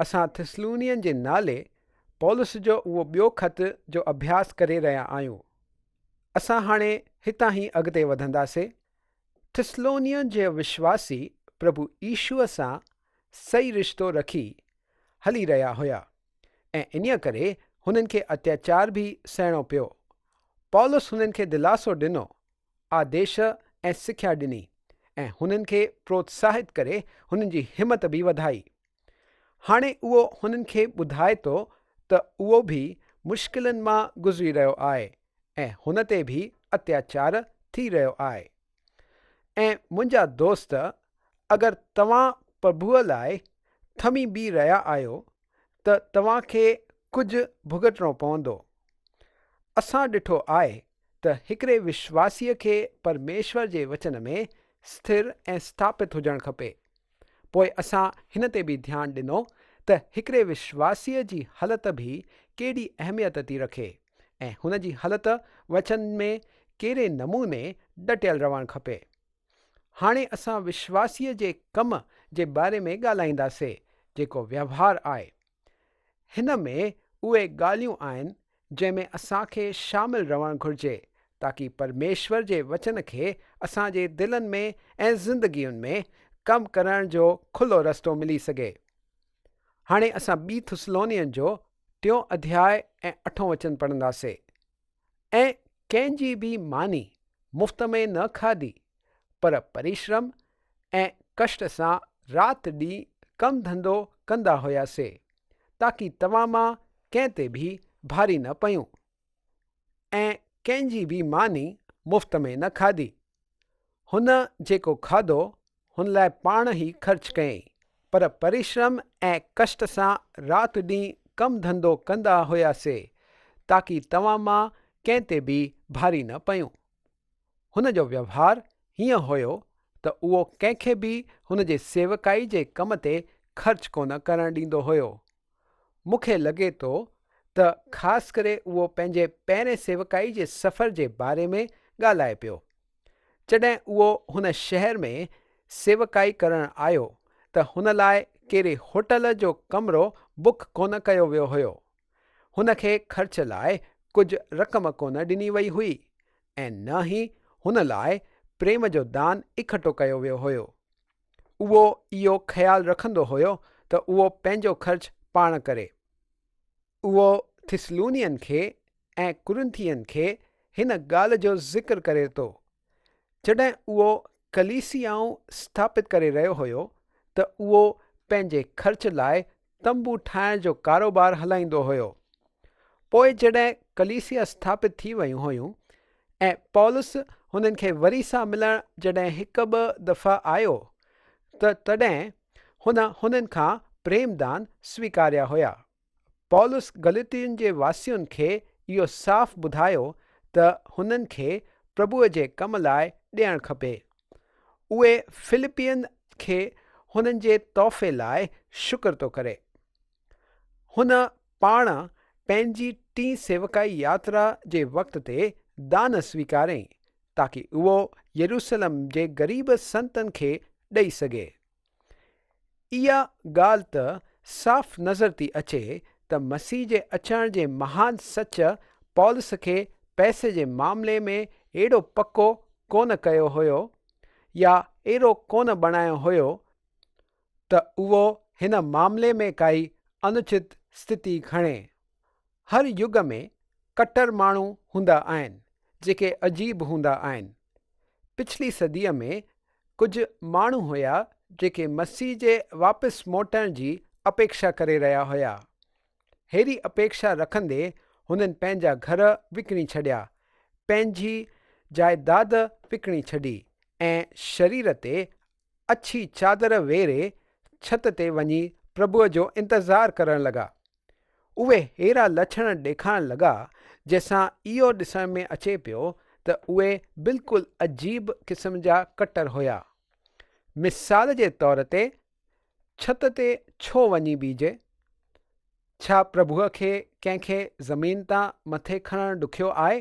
اسان ٿسلونين جي نالي پولس جو اهو ٻيو خط جو اڀياس ڪري رهيا آهيون. اسان هاڻي هتان ئي اڳتي وڌنداسي. ٿسلونين جي وشواسي پرڀو يشوع سان صحيح رشتو رکي هلي رهيا هيا ۽ انهيء ڪري هنن کي اتياچار به سهڻو پيو. پولس هنن کي دلاسو ڏنو، آديش ۽ سکيا ڏني ۽ هنن کي پروتساهت ڪري هنن جي همت به وڌائي. هاڻي اهو هنن کي ٻڌائي ٿو ته اهو به مشڪلن مان گذري رهيو آهي ۽ هن تي به اتياچار ٿي رهيو آهي. ۽ منهنجا دوست اگر توهان پرڀوء لاء ٿمي بيهي رهيا آهيو ته توهان کي ڪجهه ڀڳتڻو پوندو. اسان ڏٺو آهي ته هڪڙي وشواسيء کي پرميشور جي وچن ۾ سٿر ۽ سٿاپت هجڻ کپي. پوء اسان هن تي به ڌيان ڏنو ته هڪڙي وشواسيء جي هلت به ڪيڏي اهميت ٿي رکي ۽ هن جي هلت وچن ۾ ڪهڙي نموني ڊٽيل رهڻ کپي. هاڻي اسان وشواسيء جي ڪم جي باري ۾ ڳالهائينداسي جيڪو ويوهار آهي. هن ۾ اهي ڳالهيون آهن جنهن ۾ اسان کي شامل رهڻ گهرجي تاڪي پرميشور جي وچن کي اسان جي دلن ۾ ۽ زندگين ۾ ڪم ڪرڻ جو کلو رستو ملي سگهي. هاڻي اسان ٻي ٿسلونين جو ٽيون اڌياء ۽ اٺون وچن پڙهنداسي. ۽ ڪنهن جي به ماني مفت ۾ نه کاڌي پر پريشرم ۽ ڪشٽ سان رات ڏينهن ڪم ڌنڌو ڪندا هياسي، تاڪي توهان مان ڪنهن تي به ڀاري نه پيون ۽ ڪنهن جي به ماني مفت ۾ نه کاڌي. هن جيڪو کاڌو، هن لاء پاڻ ئي خرچ ڪيائين، پر پريشرم ۽ ڪشٽ سان رات ڏينهن ڪم ڌنڌو ڪندا هياسي، تاڪي توهان مان ڪنهن تي به ڀاري نه پيون. هن جو ويوهار هيئن هيو ته اهو ڪنهن کي به هن جي سيوڪائي جي ڪم تي خرچ ڪونه ڪرڻ ڏيندو هيو. مون کي لڳي ٿو ته خاص ڪري اهو پنهنجي پهرين سيوڪائي جي سفر جي باري ۾ ڳالهائي پيو. جڏهن اهو هن شهر ۾ سيوڪائي ڪرڻ آيو ته هن لاء ڪهڙي هوٽل جو ڪمرو بڪ ڪونه ڪيو ويو هيو. هن کي خرچ لاء ڪجهه رقم ڪونه ڏني وئي هئي ۽ نه ئي هن لاء پريم جو دان اڪٺو ڪيو ويو هيو. اهو اهو خيال رکندو هيو ته اهو پنهنجو خرچ پاڻ ڪري. اهو ٿسلونين کي ۽ ڪرنٿين کي هن ڳالهه جو ذڪر ڪري ٿو. جڏهن اهو ڪليسيائون اسٿاپت ڪري رهيو هيو ته اهو پنهنجي خرچ لاء تنبو ٺاهڻ جو ڪاروبار هلائيندو هيو. پوء جڏهن ڪليسيا اسٿاپت ٿي ويون هيون ۽ پولس هنن کي وري سان ملڻ جڏهن هڪ ٻه دفعا آيو ته تڏهن هن هنن کان پريم دان سويڪاريا هيا. پولس گلتين جي واسين کي اهو صاف ٻڌايو ته هنن کي پرڀوء جي ڪم لاء ڏيڻ کپي. اهي فلپين کي هنن جي تحفي لاء شڪر ٿو ڪري. هن پاڻ پنهنجي ٽين سيوڪائي ياترا جي وقت تي دان سويڪاريائين تاڪي اهو يروشلم جي غريب سنتن کي ڏئي سگهي. اها ڳالهه ته صاف نظر ٿي اچي ته مسيح جي اچڻ جي مهان سچ پولس کي پئسي جي معاملي ۾ اهڙو پڪو ڪونه ڪيو هيو يا اهڙو ڪونه بڻايو هيو ته اهو هن معاملي ۾ ڪائي انوچت اسٿتي کڻي. هر يگ ۾ ڪٽر ماڻهو هوندا آهن جيڪي عجيب هوندا آهن. پڇلي صديء ۾ ڪجهه ماڻهو هيا جيڪي مسيح جي واپس موٽڻ جي اپيڪشا ڪري رهيا هيا. ههڙي اپيڪشا رکندي هنن پنهنجا گهر وڪڻي ڇڏيا، پنهنجي جائداد وڪڻي ڇڏي ۽ شرير تي اڇي چادر ويڙهي ڇت تي وڃي پرڀوء جو انتظار ڪرڻ لڳا. اهي اهڙا لڇڻ ڏيکارڻ لڳا، جنهن سان اهو ڏسڻ ۾ اچي پيو ته اهي بلڪل عجيب قسم جا ڪٽر هيا. مثال جي طور تي، ڇت تي ڇو وڃي بيهجي؟ ڇا پرڀوء کي ڪنهن کي زمين تان مٿي کڻڻ ڏکيو آهي؟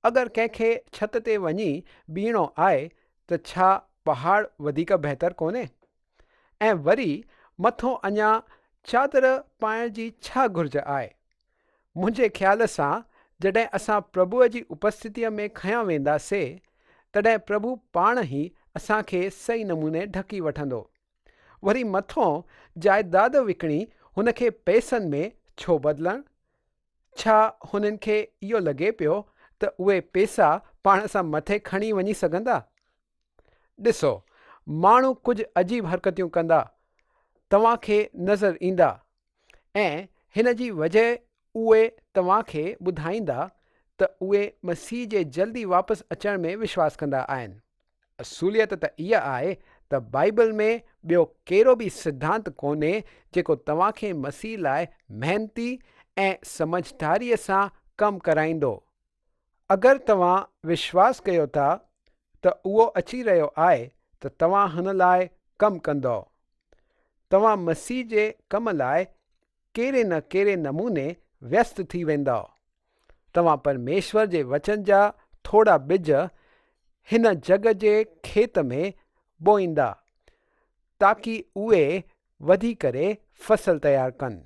اگر ڪنهن کي ڇت تي وڃي بيهڻو آهي ته ڇا پهاڙ وڌيڪ بهتر ڪونهي؟ ۽ وري مٿو اڃا چادر پائڻ جي ڇا گهرج آهي؟ منهنجي خيال سان جڏهن اسان پرڀوء جي اپسٿتيء ۾ کنيا وينداسي، تڏهن پرڀو پاڻ ئي اسان کي صحيح نموني ڍڪي وٺندو. وري مٿون جائداد وڪڻي هن کي پئسن ۾ ڇو بدلڻ؟ ڇا هنن کي اهو لڳي پيو ته اهي پئسا پاڻ سان مٿي کڻي وڃي سگهندا؟ ڏسو، ماڻهو ڪجهه عجيب حرڪتيون ڪندا توهان کي نظر ايندا ۽ هن جي وجهه اهي توهان کي ٻڌائيندا ته اهي مسيح جي جلدي واپس اچڻ ۾ وشواس ڪندا آهن. اصوليت ته اها آهي ته بائيبل ۾ ٻيو ڪهڙو به سڌانت ڪونهي جيڪو توهان کي مسيح لاء محنتي ۽ سمجهداريء سان ڪم ڪرائيندو. اگر توهان وشواس ڪيو ٿا ته اهو اچي رهيو آهي ته توهان هن لاء ڪم ڪندؤ. توهان مسيح جي ڪم لاء ڪهڙي نه ڪهڙي نموني ويست ٿي ويندؤ. توهان پرميشور جي وچن جا ٿورا ٻج هن جڳ جي کيت ۾ بوئيندا تاڪي اهي وڌي ڪري فصل تيار ڪن.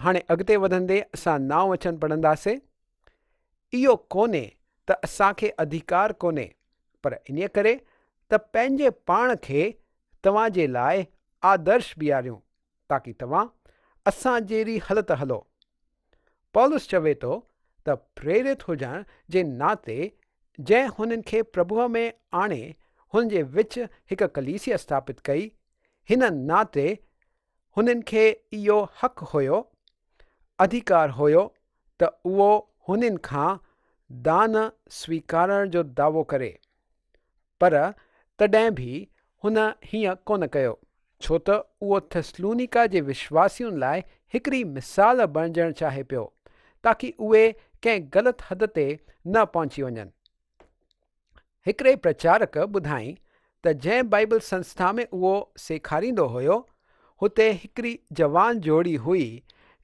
هاڻي اڳتي وڌندي اسان نائون وچن پڙهنداسين. اهو ڪونهي ته اسان کي اڌيڪار ڪونهي، پر انهيء ڪري ته پنهنجي پاڻ کي توهان جي لاء آدرش بيهاريون، تاڪي توهان اسان جهڙي هلت هلو. پولس چوي ٿو ته پريرت هجڻ جي ناتي جنهن هنن کي پرڀوء ۾ آڻي هن جي وچ هڪ ڪليسيا اسٿاپت ڪئي، هن ناتي هنن کي اهو حق هيو، اڌيڪار هيو ته اهو هنن کان دان سويڪارڻ جو دعوو ڪري. پر تڏهن به هن هيئن ڪونه ڪيو، ڇو ته اهو ٿسلونيڪا جي وشواسين لاء هڪڙي مثال بڻجڻ چاهي پيو، تاڪي اهي ڪنهن غلط حد تي نه پهچي وڃن. هڪڙي پرچارڪ ٻڌائين ته جنهن بائيبل سنسٿا ۾ اهو سيکاريندو هيو، هتي هڪڙي جوان جوڙي هئي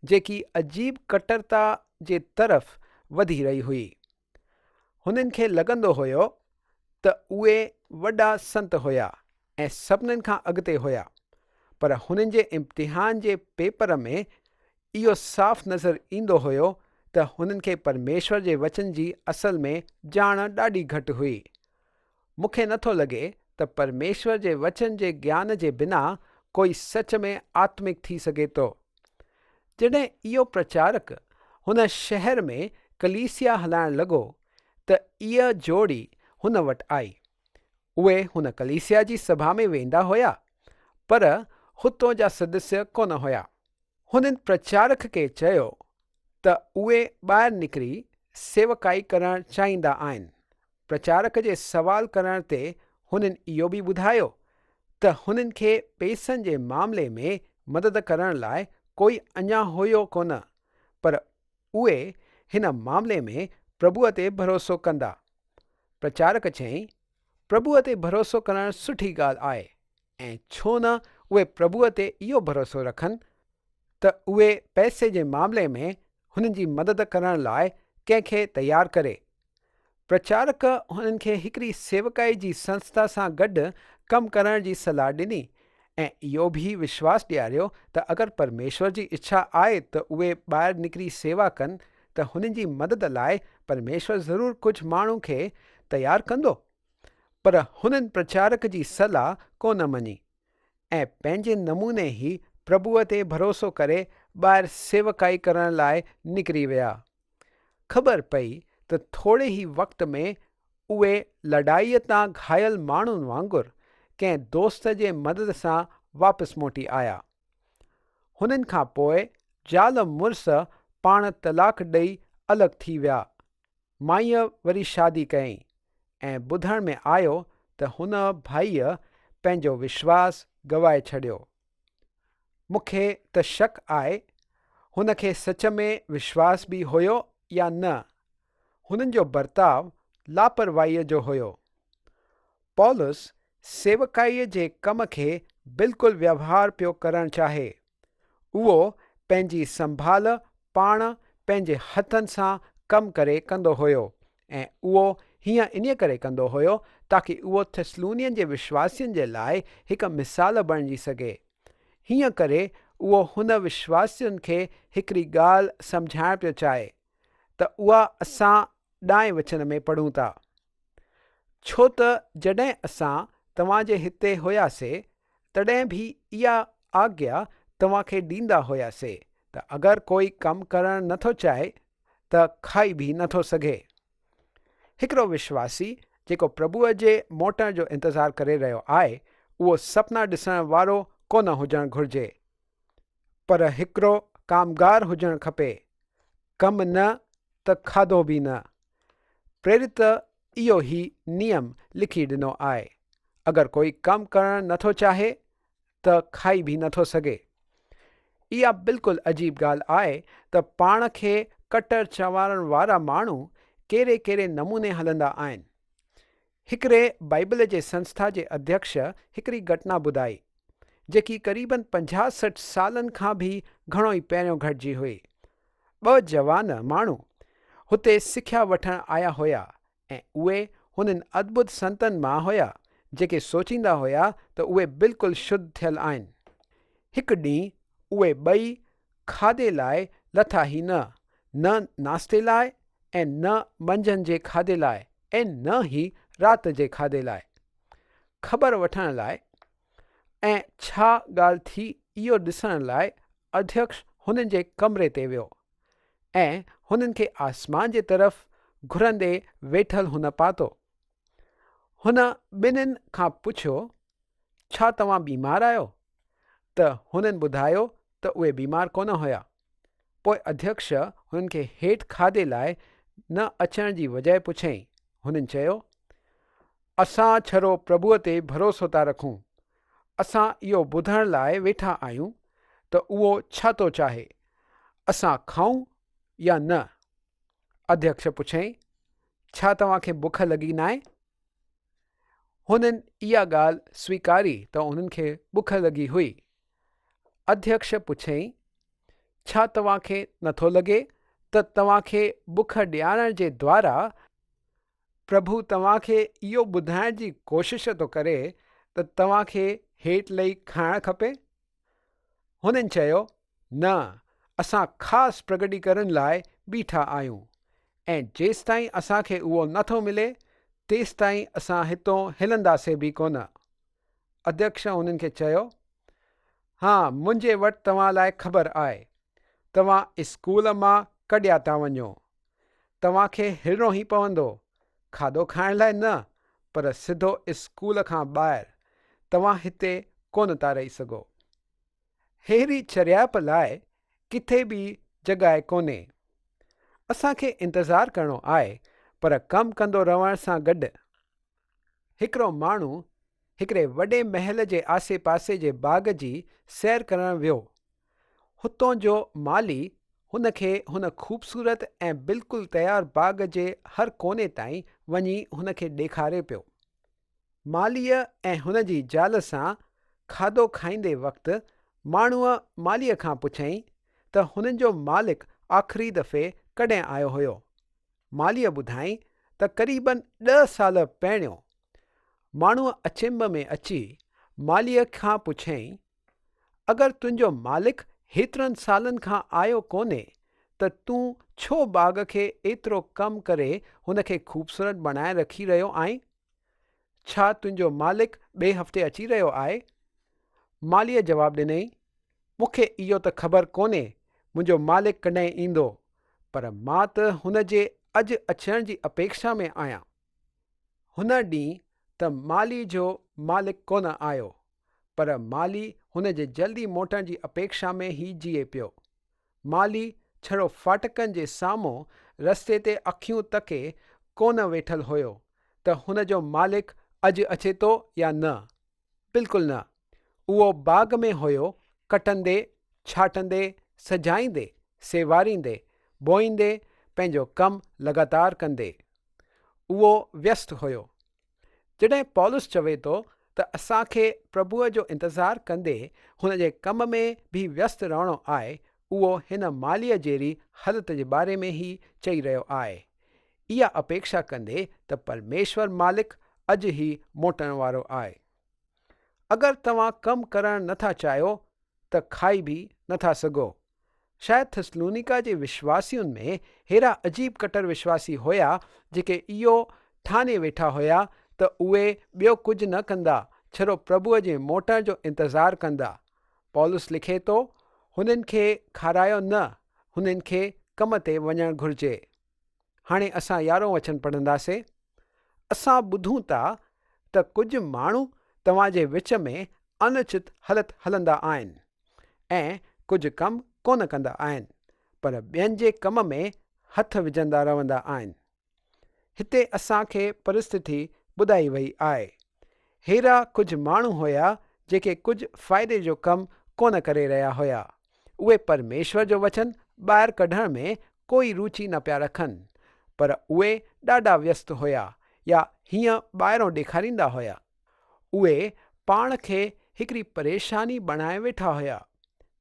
جيڪي عجيب ڪٽرتا جي طرف وڌي رهي هئي. هنن کي لڳندو هيو ته اهي وڏا سنت هيا ۽ سڀنن کان اڳتي هيا، پر هنن جي امتحان جي پيپر ۾ اهو صاف نظر ايندو هيو ته هنن کي پرميشور جي وچن جي اصل ۾ ڄاڻ ڏاڍي گهٽ هئي. مون کي نٿو لڳي ته پرميشور جي وچن جي گيان جي بنا ڪوئي سچ ۾ آتمڪ ٿي سگهي ٿو. جڏهن اهو پرچارڪ هن شهر ۾ ڪليسيا هلائڻ لڳو ته اها جوڙي هن وٽ آئي. اهي هن ڪليسيا جي سڀا ۾ ويندا هيا پر هتون جا سدسيه ڪونه هيا. هنن پرچارڪ کي چيو ته اهي ٻاهر نڪري سيوڪائي ڪرڻ چاهيندا آهن. پرچارڪ جي سوال ڪرڻ تي هنن اهو به ٻڌايو ته هنن کي پئسن جي معاملي ۾ مدد ڪرڻ لاء ڪوئي اڃا هيو ڪونه پر اهي هن معاملي ۾ پرڀوء تي ڀروسو ڪندا. پرچارڪ چيائين، پرڀوء تي ڀروسو ڪرڻ سٺي ڳالهه آهي ۽ ڇو نه اهي پرڀوء تي اهو ڀروسو رکن ته اهي پئسي جي معاملي ۾ هنن جي مدد ڪرڻ لاء ڪنهن کي تيار ڪري. پرچارڪ هنن کي هڪڙي سيوڪائي جي سنسٿا سان گڏ ڪم ڪرڻ جي صلاح ڏني ۽ اهو به وشواس ڏياريو ته اگر پرميشور جي اڇا آهي ته اهي ٻاهر نڪري سيوا ڪن ته هنن جي مدد لاء پرميشور ضرور ڪجهه ماڻهو کي تيار ڪندو. پر هنن پرچارڪ جي صلاح ڪونه مڃي ۽ پنهنجي نموني ئي پرڀوء تي ڀروسو ڪري ٻاهر سيوڪائي ڪرڻ لاء نڪري ويا. خبر پئي ته ٿوري ئي وقت ۾ اهي لڙائيء تان گهايل ماڻهن وانگر ڪنهن دوست جي مدد سان واپس موٽي آيا. هنن کان پوء زال مڙس پاڻ طلاق ڏئي الڳ ٿي ويا. مائيء وري شادي ڪيائين ۽ ٻڌڻ ۾ آيو ته هن ڀائيء پنهنجو وشواس گنوائي ڇڏيو. مون کي ته شڪ آهي هن کي سچ ۾ وشواس به هيو يا نه. هنن جو برتاء لاپرواهيء جو هيو. پولس سيوڪائيء جي ڪم کي بلڪل ويوهار پيو ڪرڻ چاهي. اهو پنهنجي سنڀال پاڻ پنهنجي هٿن سان ڪم ڪري ڪندو هيو ۽ اهو هيئن انهيء ڪري ڪندو هيو تاڪي اهو ٿيسلونين جي وشواسين جي لاء هڪ مثال بڻجي سگهي. هيئن ڪري اهو هن وشواسين کي هڪڙي ڳالهه سمجهائڻ پيو چاهي ته اها اسان ڏائين وچن ۾ پڙهون ٿا. ڇو ته جڏهن اسان توهان جي هتي هياسي، تڏهن به اها آگيا توهان کي ڏيندا هياسي ته اگر ڪوئي ڪم ڪرڻ نٿو چاهي ته کائي به نٿو سگهي. هڪڙو وشواسي جيڪو پرڀوء جي موٽڻ جو انتظار ڪري رهيو آهي، اهو سپنا ڏسڻ وارو ڪونه هجڻ گهرجي، پر هڪڙو ڪامگار هجڻ کپي، ڪم نه ته کاڌو به نه. پريرت اهو ئي نيم لکي ڏنو آهي، اگر ڪوئي ڪم ڪرڻ نٿو چاهي ته کائي به نٿو سگهي. اها بلڪل عجيب ڳالهه آهي ته پاڻ کي ڪٽر چوارڻ وارا ماڻهو ڪهڙي ڪهڙي نموني هلندا آهن. هڪڙي بائيبل جي سنسٿا جي اڌيڪش هڪڙي گهٽنا ٻڌائي، جيڪي قريبن 50 60 سالن کان به گهڻو ئي پهريون گهٽجي هئي. ٻه جوان ماڻهو هتي سکيا وٺڻ آيا هيا ۽ اهي هنن ادڀت سنتن مان هيا، جيڪي سوچيندا هيا ته اهي بلڪل شڌ ٿيل آهن. هڪ ڏينهن اهي ٻئي کاڌي لاء لٿا ئي نه، نه ناشتي لاء ۽ نه منجهند جي کاڌي لاء ۽ نه ئي رات جي کاڌي لاء. خبر وٺڻ لاء ۽ ڇا ڳالهه ٿي اهو ڏسڻ لاء اڌيڪش هنن جي ڪمري تي ويو. ۽ هنن کي آسمان جي طرف گهرندي ويٺل هن پاتو. هن ٻنهين کان پڇيو، ڇا توهان بيمار آهيو؟ ته هنن ٻڌايو ته اهي بيمار ڪونه هيا. پوء اڌيڪش هنن کي هيٺ کاڌي لاء نه اچڻ جي وجهه پڇيائين. هنن چيو، اسان ڇڙو پرڀوء تي ڀروسو ٿا رکون. اسان اهو ٻڌڻ لاء ويٺا آهيون ته اهو ڇا ٿو چاهي. اسان کائون يا نه؟ اڌيڪش پڇيائين، ڇا توهان کي بک لڳي ناهي؟ هنن اها ڳالهه سويڪاري ته انهن کي بک لڳي هئي. اڌيڪش پڇيائين، ڇا توهان کي نٿو لڳي ته توهان کي بک ڏيارڻ جي دوارا پرڀو توهان کي اهو ٻڌائڻ جي ڪوشش ٿو ڪري ته توهان کي هيٺ لهي کائڻ کپي؟ هنن چيو، نه، اسان خاص پرگٽيڪرڻ لاء بيٺا آهيون ۽ جيستائين اسان کي اهو نٿو ملي، تيستائين اسان هتون هلنداسين به ڪونه. اڌيڪش هنن کي چيو، ها، منهنجي وٽ توهان لاء خبر آهي. توهان اسڪول مان ڪڍيا ٿا وڃو. توهان کي هلڻو ئي پوندو، کاڌو کائڻ لاء نه، پر سڌو اسڪول کان ٻاهر. توهان هتي ڪونه ٿا رهي سگهو. ههڙي چريائپ لاء ڪٿي به جڳهه ڪونهي. اسان کي انتظار ڪرڻو آهي، پر ڪم ڪندو رهڻ سان گڏ. هڪڙو ماڻهو هڪڙي وڏي محل جي آسي پاسي جي باغ جي سير ڪرڻ ويو. هتون جو مالهي هن کي هن خوبصورت ۽ بلڪل تيار باغ جي هر ڪوني تائين وڃي هن کي ڏيکاري پيو. مالهيء ۽ هن جي زال سان کاڌو کائيندي وقت ماڻهوء مالهيء کان پڇيائين ته هنن جو مالڪ آخري دفعي ڪڏهن آيو هيو. مالهيء ٻڌائين ته قريبن 10 سال پهريون. ماڻهوء اچنڀ ۾ اچي مالهيء کان پڇيائين اگر تنهنجو مالڪ هيترن سالن کان آيو ڪونهي ته تون ڇو باغ کي ايترو ڪم ڪري هن کي خوبصورت بڻائي رکي رهيو آهين؟ ڇا تنهنجو مالڪ ٻئي هفتي اچي رهيو آهي؟ مالهيء جواب ڏنائين، مون کي اهو ته خبر ڪونهي منهنجو مالڪ ڪڏهن ايندو، پر مان ته هن جي اڄ اچڻ جي اپيڪشا ۾ آهيان. هن ڏينهن ته مالهي جو مالڪ ڪونه آيو. پر مالهي هن جي جلدي موٽڻ جي اپيڪشا ۾ ئي جيئي پيو. مالهي ڇڙو ڦاٽڪن جي سامهون رستي تي اکيون تڪي ڪونه ويٺل هيو ته هن جو مالڪ اڄ اچي ٿو يا نه. بلڪل نه. اهو باغ ۾ هيو ڪٽندي، ڇاٽندي، سجائيندي، سيواريندي، بوئيندي، پنهنجو ڪم لڳاتار ڪندي. اهو ويست هيو. جڏهن پولس چوي ٿو ته اسان کي پرڀوء جو انتظار ڪندي هن جي ڪم ۾ به ويست رهڻو آهي، اهو هن مالهيء جهڙي حالت جي باري ۾ ئي چئي رهيو آهي. اها اپيڪشا ڪندي ته پرميشور مالڪ اڄ ئي موٽڻ وارو آهي. اگر توهان ڪم ڪرڻ نه ٿا چاهيو ته کائي به نٿا سگهو. شايد ٿسلونيڪا جي وشواسين ۾ ههڙا عجيب ڪٽر وشواسي هيا جيڪي اهو ٺاني ويٺا هيا ته اهي ٻيو ڪجهه نه ڪندا ڇڙو پرڀوء جي موٽڻ جو انتظار ڪندا. پولس لکي ٿو، هنن کي کارايو نه، هنن کي ڪم تي وڃڻ گهرجي. هاڻي اسان يارهون وچن پڙهنداسين. اسان ٻڌون ٿا ته ڪجهه ماڻهو توهان جي وچ ۾ انوچت هلت هلندا آهن ۽ ڪجهه ڪم ڪونه ڪندا آهن، پر ٻين جي ڪم ۾ هٿ وجهندا رهندا آهن. هتي اسان کي پرسٿتي ٻڌائي وئي آهي. ههڙا ڪجهه ماڻهو هيا جيڪي ڪجهه فائدي جو ڪم ڪونه ڪري رهيا هيا. اهي پرميشور جو وچن ٻاهر ڪڍڻ ۾ ڪوئي روچي نه پيا رکن، پر اهي ڏاڍا ويست هيا يا هيئن ٻاهرون ڏيکاريندا هيا. اهي پاڻ کي هڪڙي پريشاني بڻائي ويٺا هيا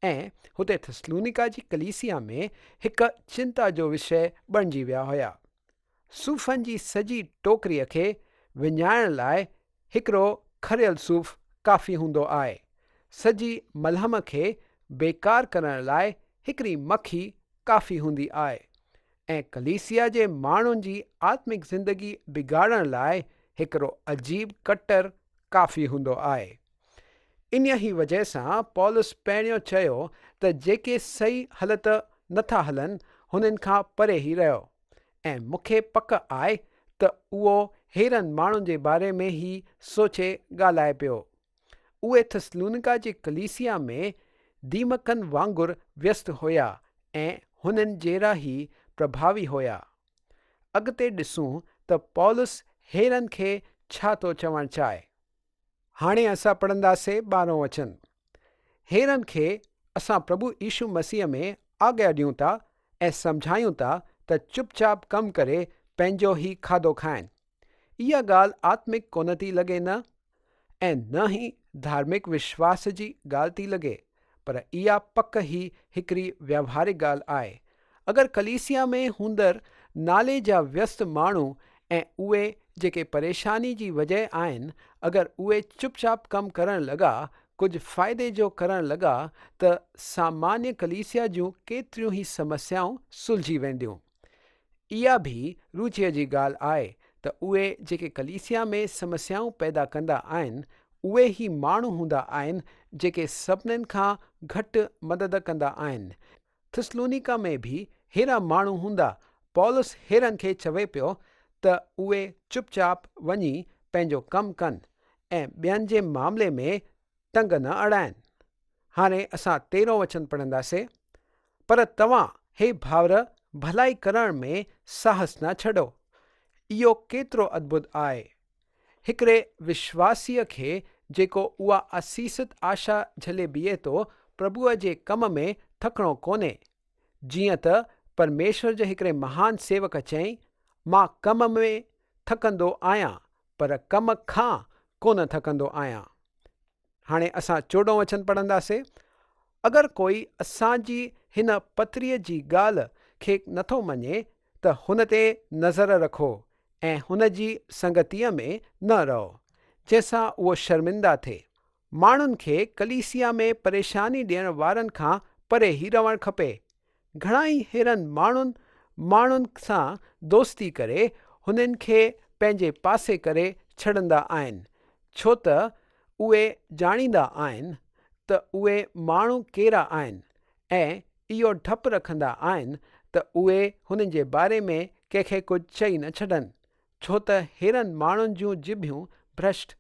۽ هتي ٿسلونيڪا جي ڪليسيا ۾ هڪ چنتا جو وشيه بڻجي ويا هيا. صوفن جي سڄي ٽوڪريء کي وڃائڻ لاء هڪڙو کريل صوف ڪافي هوندو آهي. سڄي ملهم کي بيڪار ڪرڻ لاء هڪڙي مکي ڪافي هوندي آهي ۽ ڪليسيا جي ماڻهن جي آتمڪ زندگي بگاڙڻ لاء هڪڙو عجيب ڪٽر ڪافي هوندو آهي. انهيء وجهه سان پولس پهريون چيو ته جيڪي صحيح هلت نٿا هلن، هنن کان پري ئي رهو ۽ مون کي پڪ آهي ته اهو ههڙن ماڻهن جي باري ۾ ئي سوچي ڳالهائي پيو. اهي ٿسلونيڪا جي ڪليسيا ۾ ديمڪن وانگر ويست هيا ۽ هنن جهڙا ئي پرڀاوي هيا. اڳتي ڏسون ته پولس ههڙن کي ڇا ٿو چوڻ چاهي. هاڻي اسان پڙهنداسين ٻارهون وچن. هيرن کي اسان پرڀو يشو مسيح ۾ آگيا ڏيون ٿا ۽ سمجهايون ٿا ته چپ چاپ ڪم ڪري پنهنجو هي کاڌو کائن. اها ڳالهه آتمڪ ڪونه ٿي لڳي نه؟ ۽ نه ئي ڌارمڪ وشواس جي ڳالهه ٿي لڳي، پر اها پڪ ئي هڪڙي ويوهارڪ ڳالهه آهي. اگر ڪليسيا ۾ هوندڙ نالي جا ويست ماڻهو ۽ اهي جيڪي پريشاني جي وجهه آهن، اگر اهي چپ چاپ ڪم ڪرڻ لڳا، ڪجهه فائدي جو ڪرڻ لڳا ته سامانيه ڪليسيا جون ڪيتريون ئي سمسيائون سلجهي وينديون. اها به روچيء جي ڳالهه آهي ته اهي جيڪي ڪليسيا ۾ سمسيائون پيدا ڪندا آهن، اهي ئي ماڻهو هوندا آهن جيڪي سڀنين کان گهٽ مدد ڪندا آهن. ٿسلونيڪا ۾ به ههڙا ماڻهو هوندا. پولس ههڙن کي چوي پيو ته اهي چپ چاپ وڃي پنهنجو ڪم ڪن ۽ ٻين جي معاملي ۾ ٽنگ نه اڙائن. هاڻي اسان تيرهون وچن پڙهنداسين، پر توهان، هي ڀائر، ڀلائي ڪرڻ ۾ ساهس نه ڇڏو. اهو ڪيترو ادڀت آهي! هڪڙي وشواسيء کي جيڪو اها آسيست آشا جهلي بيهي ٿو، پرڀوء جي ڪم ۾ ٿڪڻو ڪونهي. جيئن ته پرميشور جي هڪڙي مهان سيوڪ چيائين، مان ڪم ۾ ٿڪندو آهيان، پر ڪم کان ڪونه ٿڪندو آهيان. هاڻي اسان چوڏهون وچن پڙهنداسين. اگر ڪوئي اسان جي هن پتريء جي ڳالهه کي نٿو مڃي ته هن تي نظر رکو ۽ هن جي سنگتيء ۾ نه رهو، جنهن سان اهو شرمنده ٿئي. ماڻهن کي ڪليسيا ۾ پريشاني ڏيڻ وارن کان پري ئي رهڻ کپي. گهڻا ئي ههڙن ماڻهن ماڻهن سان دوستي ڪري هنن کي پنهنجي پاسي ڪري ڇڏندا آهن، ڇو ته اهي ڄاڻيندا آهن ته اهي ماڻهو ڪهڙا آهن ۽ اهو ڊپ رکندا آهن ته اهي هنن جي باري ۾ ڪنهن کي ڪجهه چئي نه ڇڏن، ڇو ته ههڙن ماڻهن جون ڄڀيون ڀرشٽ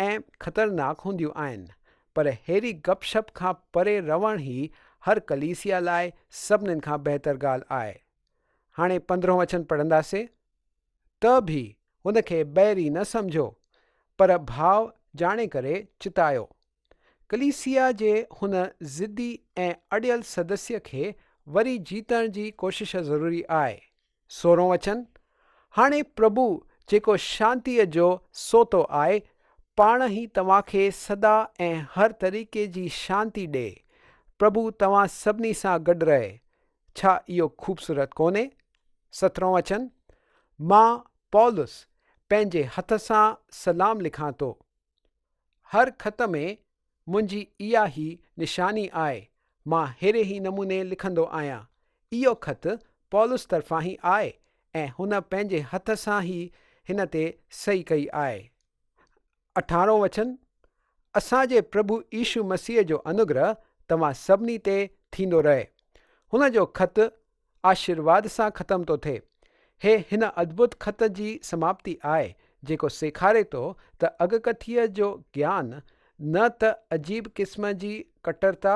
۽ خطرناڪ هونديون آهن، پر ههڙي گپ شپ کان پري رهڻ ئي هر ڪليسيا لاء سڀنين کان بهتر ڳالهه آهي. هاڻي پندرهون وچن پڙهنداسين، ته به هن کي بيري نه سمجهو، پر ڀاء ڄاڻي ڪري چتايو. ڪليسيا جي هن ضدي ۽ اڙيل سدسيه کي وري جيتڻ جي ڪوشش ضروري آهي. سورهون وچن، هاڻي پرڀو جيڪو شانتيء جو سوتو آهي، پاڻ ئي توهان کي سدا ۽ هر طريقي جي شانتي ڏئي. پرڀو توهان سڀني سان گڏ رهي. ڇا اهو خوبصورت ڪونهي؟ سترهون وچن، مان، پولس، پنهنجي هٿ سان سلام لکان ٿو. هر خط ۾ منهنجي اها ئي نشاني آهي. مان ههڙي ئي نموني لکندو آهيان. اهو خط پولس طرفان ئي آهي ۽ هن پنهنجي هٿ سان ئي هن تي صحيح ڪئي آهي. اٺارهون وچن، اسان جي پرڀو يشو مسيح جو انوگره توهان سڀني تي ٿيندو رهي. هن جو خط آشيرواد سان ختم ٿو ٿئي. هي هن ادڀت خط جي سماپتي آهي، جيڪو سيکاري ٿو ته اڳڪٿيء جو گيان نه ته عجيب قسم جي ڪٽرتا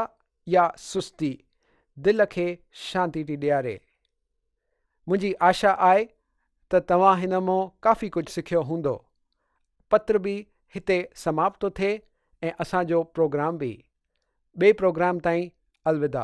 يا سستي، دل کي شانتي ٿي ڏياري. منهنجي آشا آهي ته توهان هن مون ڪافي ڪجهه سکيو هوندو. پتر به هتي سماپت ٿو ٿئي ۽ اسان جو پروگرام به. ٻئي پروگرام تائين الوداع.